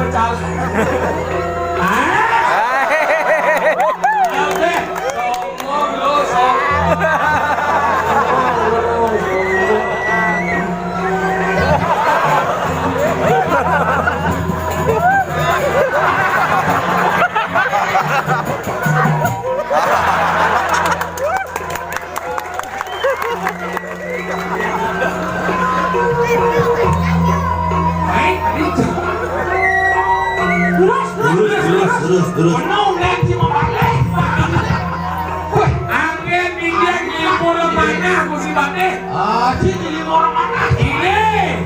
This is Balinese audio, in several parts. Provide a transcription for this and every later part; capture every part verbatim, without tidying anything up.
Cal. Ah? Kabeh. Sombong lu, sombong. Terus, terus, terus, terus, terus. Penuh dan si Mama Leh. Weh, angin minggir di pura mana, aku si Bade? Ah, si di lima orang mana? Ini.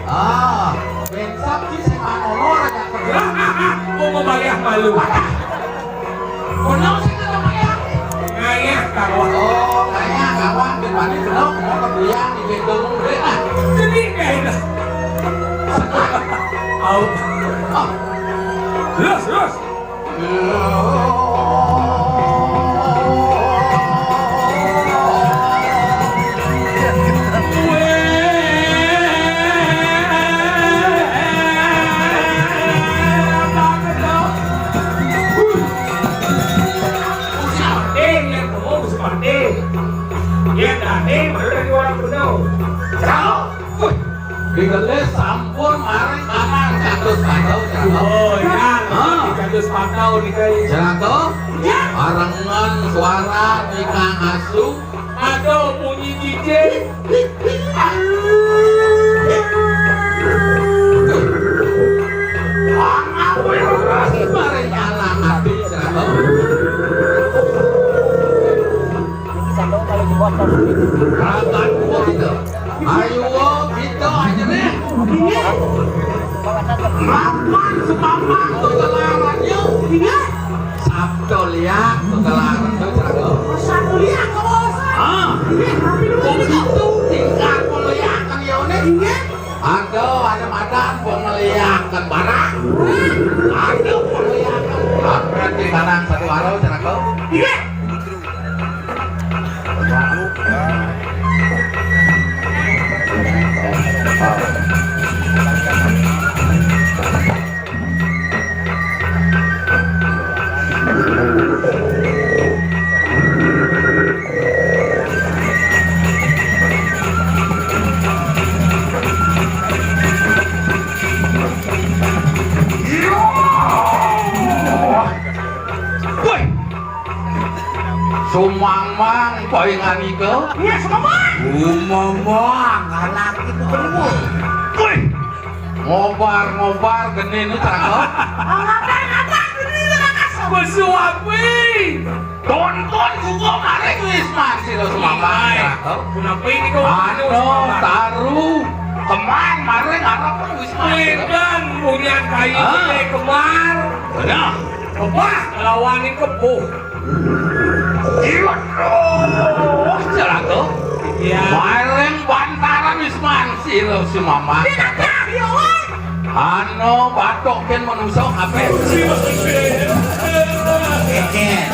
Ah, bensap si si Manolo raja kerja. Mau membayar malu. Benar sih kata Maya. Ngayah kawan. Oh, ngayah kawan. Di mana benar? Mau ke Buyang, di Bendong, boleh lah. Jadi kayak itu. Au. Oh. Terus, terus. Yang tadi baru dari orang benar. Digelis sampun maring kanan kados padau, Jerato. Oh, ya. Hah? Kados padau nika. Jerato? Ya. Barengan suara nika asu. Padau bunyi jijik. Maring kanan ati, Jerato. Ragan kuat itu. Ayo, kita aja deh. Mapan semamang kegelarannya. Sabda liak kegelaran itu, Jerato. Sabda liak, Bos. Ah. Kok gitu tingkah peliakan ya, Nek? Ada, ada madan pengeliakan barang. Ada pengeliakan. Berarti kanang satu arah, Jerato. Woi, sumamang paingan ika. Iya, sumamang. Sumamang, anak itu bener. Woi, ngobar-ngobar geni nu cakep. Ngobar-ngobar geni nu cakep. Besuapi. Tonton juga maring Wisman sira sumamang. Punapi niku? Anu, taru kemang maring arep Wisman. Wénten punyan kayu gedé kemar. Bener. Kebah nglawanin kebuh. Iya, terus, Jerato. Iya. Maring bantaran Wisman sira sumamang. Anu batok kén manusa kabéh. Kékén.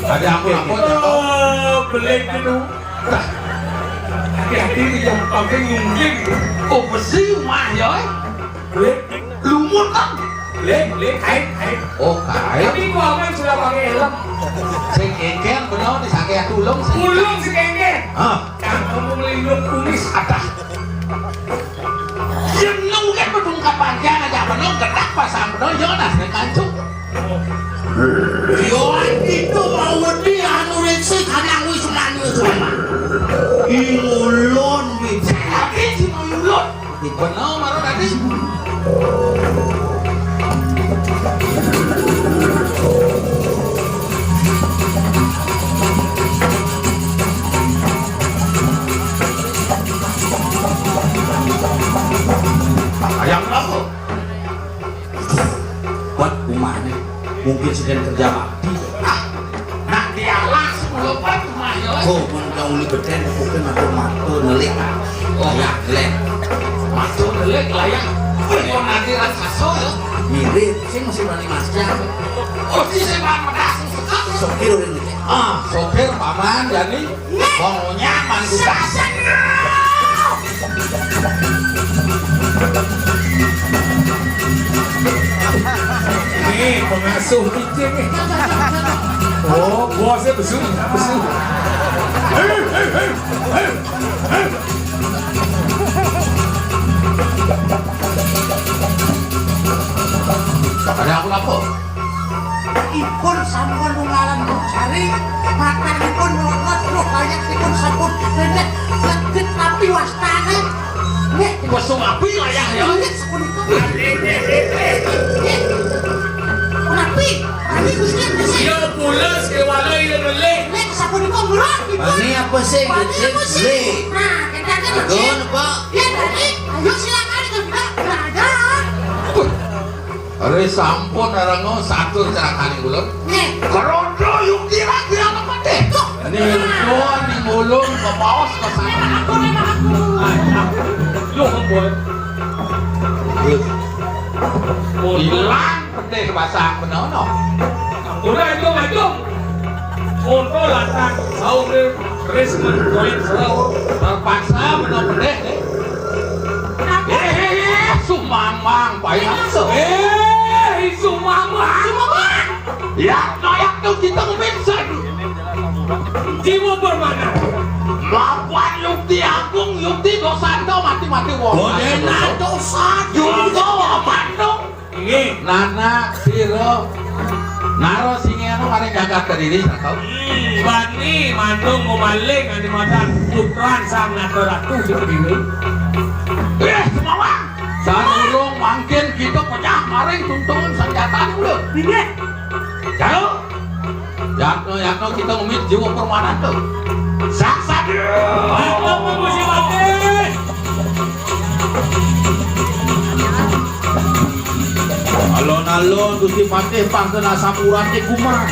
Ada ampun-ampun, Jerato. Oh, belik gitu. Hati-hati yang pakai nyungkling. Oh, besi mah ya, eh. Belik. Lumut kan? Belik, belik, kain, kain. Oh, kain. Tapi gua aman sudah pakai helm. Sing kéngkéng bener di sakéan tulung sing. Tulung sing kéngkéng. Hah? Yang kamu melindung kumis. Adah. Yen nungkén pedung kapanjang aja menung getak pasang bener yo nas nek kancuk. Yo itu mau wedi anu resi kadang wis mani wis mani. Ing ulun wis. Tapi si mau ulun. Di bener marah tadi. Ayam apa? Buat rumahnya. Mungkin sedang kerja bakti. Ah, nak dialah sepuluh buat rumahnya. Oh, mun kau uli beden, bukan ada mata nelik. Oh, ya, nelik. Mata nelik, layang. Oh, nanti raksasa, ya. Mirip, sih masih berani masjid. Oh, si sepan pedas. Sopir ini. Ah, sopir paman, jadi. Wong nyaman sudah. Pengasuh meeting ni. Oh, bosnya besu, besu. Ada apa-apa? Ipun sampun nunggalan mencari, makanipun melongot, roh layakipun sampun pendek, legit tapi wastane. Nggih. Kosong api layah ya. Inggih, sapunika. Nggih. Rapi, rapi Gusti, Gusti. Ya, pulas ke walai dan melih. Nggih, sapunika mula ipun. Bani apa sih, Bani Gusti? Apa sih? Beli. Nah, kita kan Aduh, Pak. Ya, tadi. Ayo silakan itu juga. Nah, ada. Wah. Ari sampun arenga satur cerakan kula. Nggih. Karodo yukti lagi anak mati. Tuh. Ini ulun ning ulun kepaos ke sana. Aku, aku. Yo, ampun. Terus. Ilang pedih basah menono. Ora itu, itu. Foto latah saure Risma Koin Serau terpaksa menang pedih nih. Eh, eh, eh, sumamang, Pak Yanto. Eh, sumamang. Sumamang. Ya, kayak tuh kita ngemention. Jiwa bermana? Lawan Yukti Agung, Yukti Dosanto mati-mati wong. Bodena Dosanto. Juga Wamandung. Inggih. Nanak sira naro singeno maring jagat Kediri, Ratu. Hmm, bani Mandung Mabaling adi matan putran Sang Nata Ratu di Kediri. Eh, semawang. Sanurung mangkin kita pecah maring tuntungan senjata dulu. Inggih. Jauh. Yatno, yatno kita ngumit jiwa permanan tuh. Saksada. Apa Gusti Patih? Alon-alon Gusti Patih pang kena samuran kumat.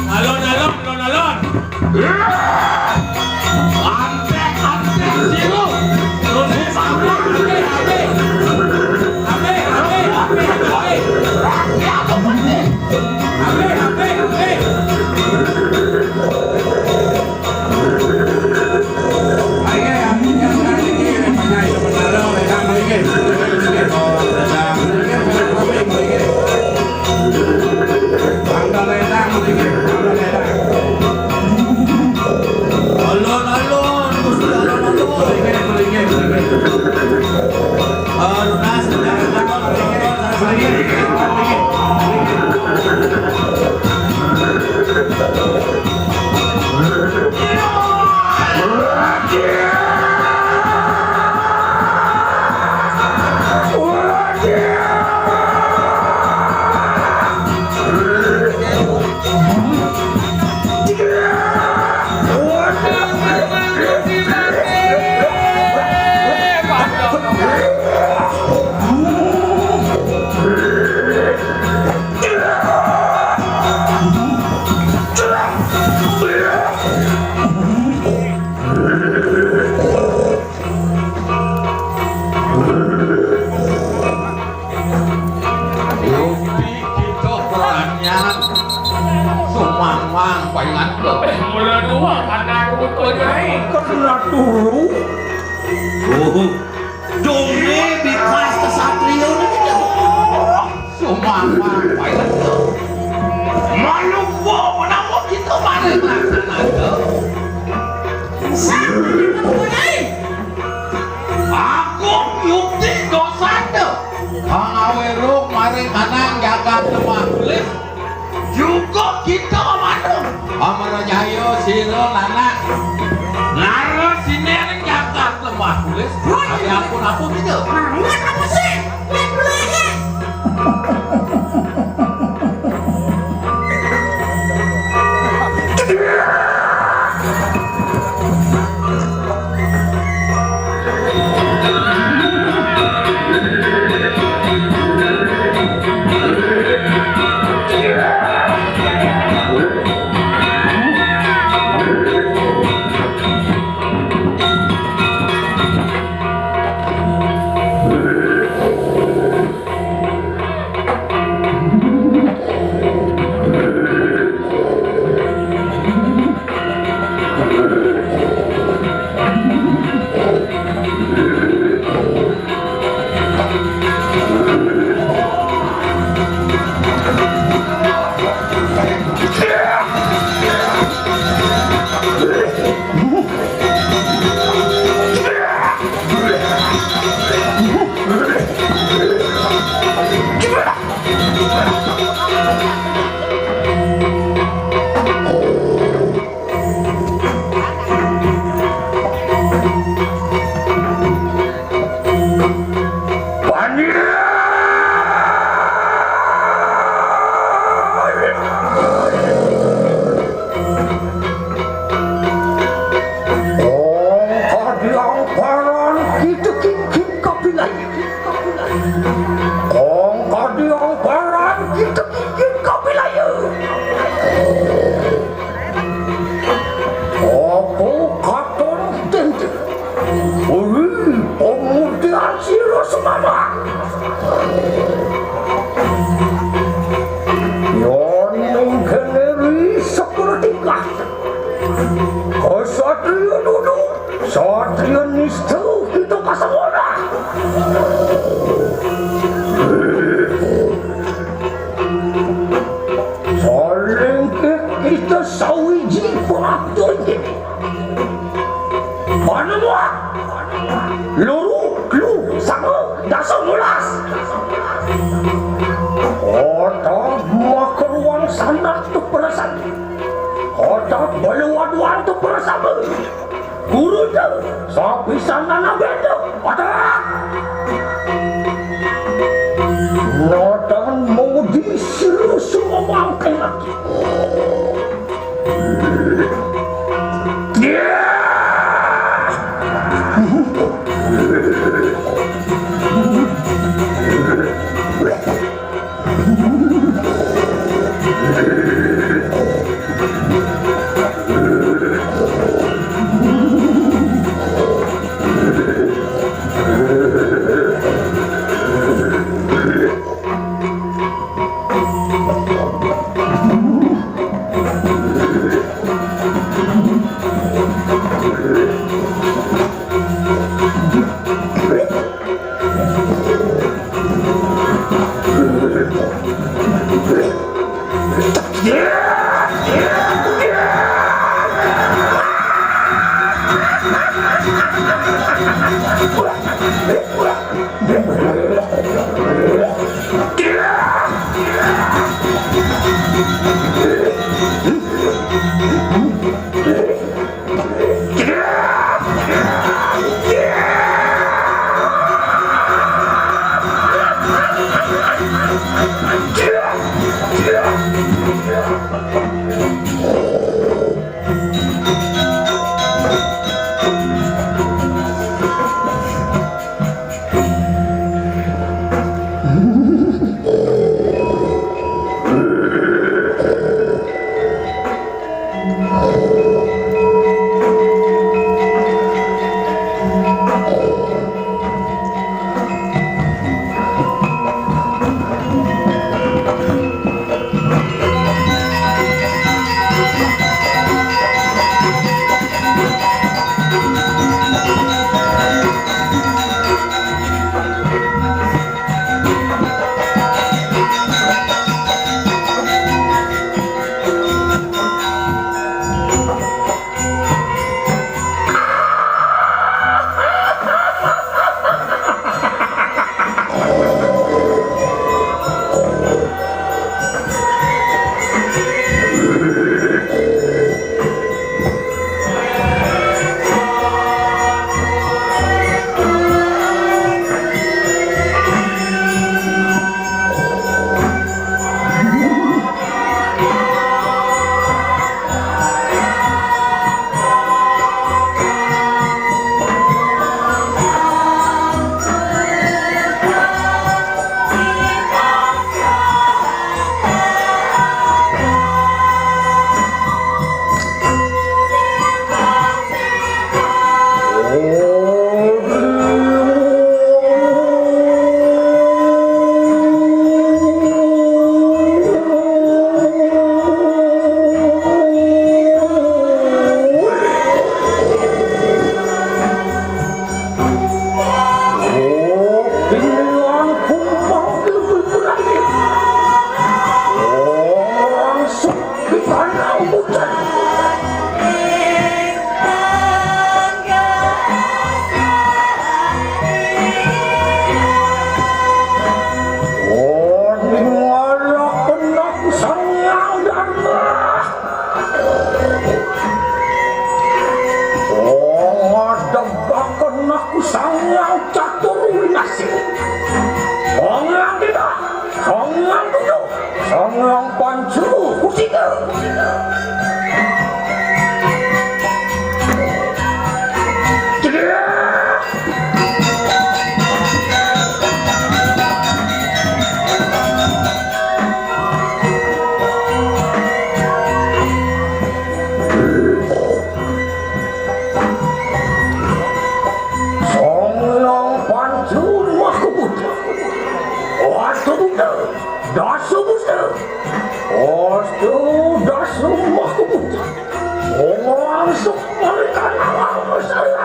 Alon-alon, alon-alon. Antek, antek, siru. Tulis, ambil, ambil, ambil. Ambil, ambil, ambil, ambil. Ambil, ambil, ambil. Yukti kita peranyang sumangmang paingan ke. Eh, mula dua anak putu nyai. Kena turu. Oh, dongé bikas kesatria ini. Sumangmang paingan ke. Malu gua menapa kita mari laksanakan. Siapa nyai? Agung Yukti Dosanda. Kang Awiruk maring kanang jagat Lemah Kulis. Juga kita manung. Amarajaya sira nanak. Nara siner jagat Lemah Kulis. Ada apa-apa kita? Mangan apa sih? Lihat dulu aja. Yang paran kita kikit kapilayu. Kong kadi yang paran kita kikit kapilayu. Apa katon tente? Ui, pemuda sira semama. Yon mengkeneri seperti kah. Kesatria dudu, satria nista kita kasawara. Saling kita sawiji pengakun kita. Mana muak? Luru, lu, sama, dasa mulas. Kota makaruang sanak tu perasan. Kota baluan-luan tu perasan. Guru tu, sapi sana na benda. Kota. Notan mudi siru semua mangkai lagi. Tugas rumahku. Langsung mereka lawan saya.